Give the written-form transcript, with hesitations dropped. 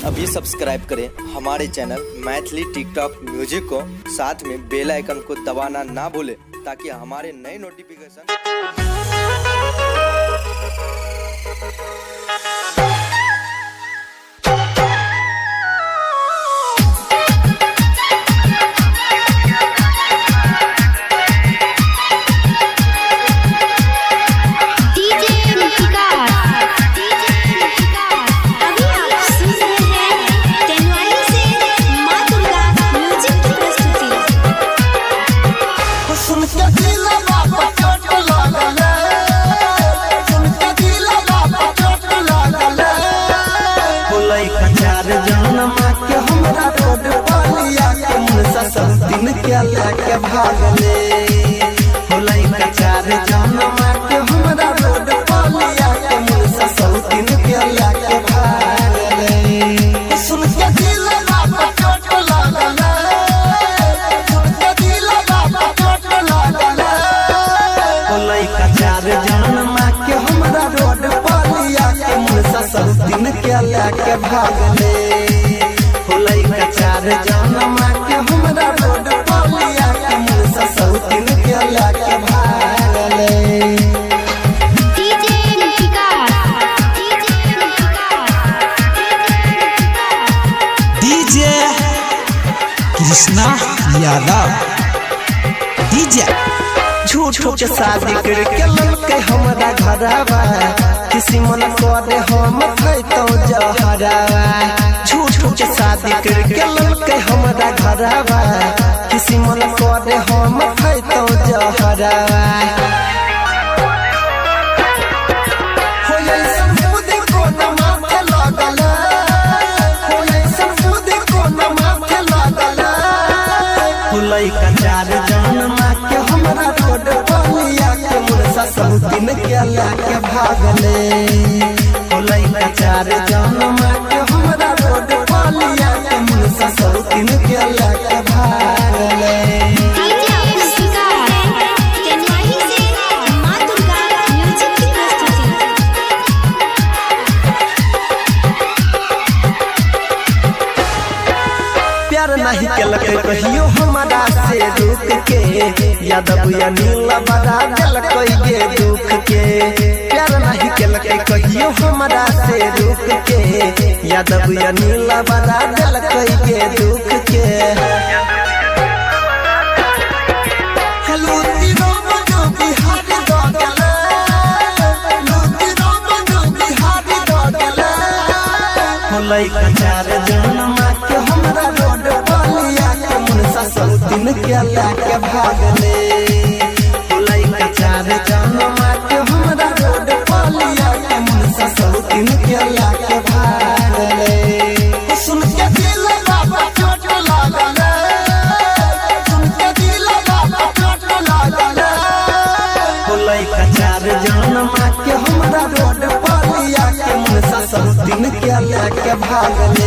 अभी सब्सक्राइब करें हमारे चैनल मैथिली टिकटॉक म्यूजिक को, साथ में बेल आइकन को दबाना ना भूलें ताकि हमारे नए नोटिफिकेशन। डीजे विकास, डीजे विकास। अभी आप सुन रहे हैं तेनवाही से माँ दुर्गा म्यूजिक की प्रस्तुति। सुन के दिलवा पर चोट लागल, सुन के दिलवा पर चोट लागल। बोलै कचार जनमा के हमरा रोड बलिया के मुनसा सब दिन के लेके भागले। बोलै कचार जनमा के हमरा रोड बलिया के मुनसा सब दिन के लेके भागले। सुन के दिलवा पर चोट लागल, सुन के दिलवा पर चोट लागल। बोलै कचार जनमा के हमरा रोड बलिया के मुनसा सब दिन के लेके भागले। बोलै कचार जनमा के हमरा रोड बलिया के मुनसा सब दिन के लेके भागले। DJ Vikas, DJ Vikas, DJ Krishna Yadav DJ. झूठो के शादी करके ललके हमरा घरवा, किसी मन करे हम खैतौ जहरावा। झूठो के शादी करके ललके हमरा घरवा, किसी मन करे हम खैतौ जहरावा। हो ऐसन बुद्धि कोन माथे लागल, हो ऐसन बुद्धि कोन माथे लागल। फुलै कचार जनमा के हमरा रोड बलिया के मुनसा सब दिन के लेके भागले। फुलै कचार जनमा के हमरा रोड बलिया के मुनसा सब दिन के लेके भागले। डीजे विकास, तेनवाही से माँ दुर्गा म्यूजिक की प्रस्तुति। प्यार नहीं केलकै कहियो हमरा से रुक के, यादव या नीला बड़ा देलकै गे दुख के। प्यार नहीं केलकै कहियो हमरा से रुक के, यादव या नीला बड़ा देलकै गे दुख के। लूटी राम जो बिहारी दगल, लूटी राम जो बिहारी दगल। होलै कचार जनमा के हमरा रोड बलिया के मुनसा सब दिन के लेके भागले। होलै कचार जनमा के हमरा रोड बलिया के मुनसा सब दिन के लेके भागले। सुन के दिलवा पर चोट लागल, सुन के दिलवा पर चोट लागल। होलै कचार जनमा के हमरा रोड बलिया के मुनसा सब दिन के लेके भागले।